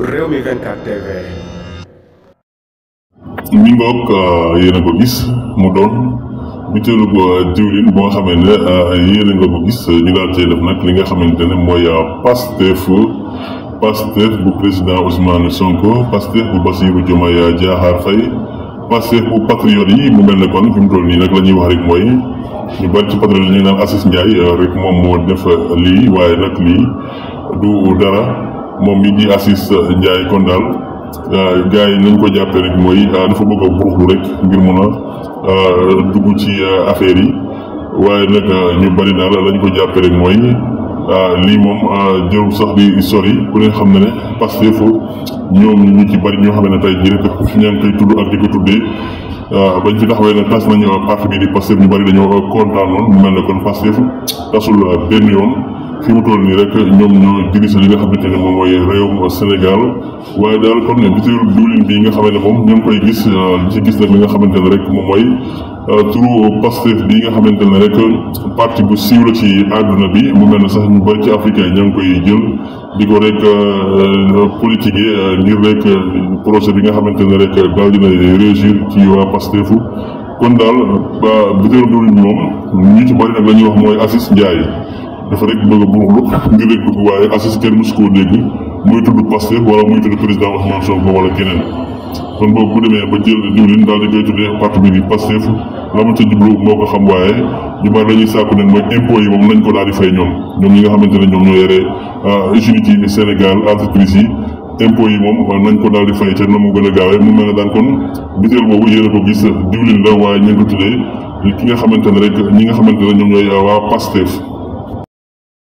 Rewmi 24 TV. mi ngoog yéen a ko gis mu doon butéelu diwlin boo xamee ne yéen a nga ko gis ñu daal cee def nag li nga xamante ne mooy Pastef bu président Ousmane Sonko, Pastef bu Bassirou Diomaye Diakhar Faye, Pastef bu patriote yi mu mel ne kon fi mu toll nii nag la ñuy wax rek mooy ñu bari ci patriote yi ñu naan Aziz Ndiaye rek moom moo def lii waaye nag lii du dara moom mi di Aziz Ndiaye kon daal gars yi nañ ko jàppee rek mooy dafa bëgg a buruxlu rek ngir mun a dugg ci affaire yi waaye nag ñu bari daal lañ ko jàppee rek mooy lii moom jërul sax di sori ku ne xam na ne Pastef ñoom ñu ci bari ñoo xam ne tey jii rek ñaa ngi koy tudd ak di ko tuddee bañ fi taxawee ne tas nañu parti bi di Pastef ñu bari dañoo kontaan noonu mu mel ne kon Pastef tasul benn yoon fi mu toll nii rek ñoom ñoo dirige li nga xamante ne moom mooy réewum Sénégal waaye daal kon butéelu diwlin bii nga xamante ne moom ñoo ngi koy gis ci gis nag li nga xamante ne rek moom mooy turu Pastef bii nga xamante ne rek parti bu siiw la ci àdduna bi mu mel ne sax ñu bari ci africain ñoo ngi koy jël di ko rek politiquer ngir rek projet bi nga xamante ne rek daal dina réussir ci waa Pastef kon daal butéelu diwlin bi moom ñu ci bari nag la ñuy wax mooy Aziz Ndiaye dafa rek bëgg a buruxlu ngir rek dugg waaye Aziz kenn mosu koo dégg muy tudd Pastef wala muy tudd président Ousmane Sonko wala keneen kon boobu bu demee ba jël diwlin daal di koy tuddee parti bi di Pastef la mu ca jublu moo ko xam waaye ñu bari la ñuy sàkku ne mooy impôt yi moom nañ ko daal di fay ñoom ñi nga xamante ne ñoom ñoo yore usines yi Sénégal entreprise yi impôt yi moom nañ ko daal di fay ca na mu gën a gaawee mu mel ne daan kon butéel boobu yéen a ko gis diwlin la waaye ñu ngi ko tuddee ki nga xamante ne rek ñi nga xamante ne ñoom ñooy waa Pastef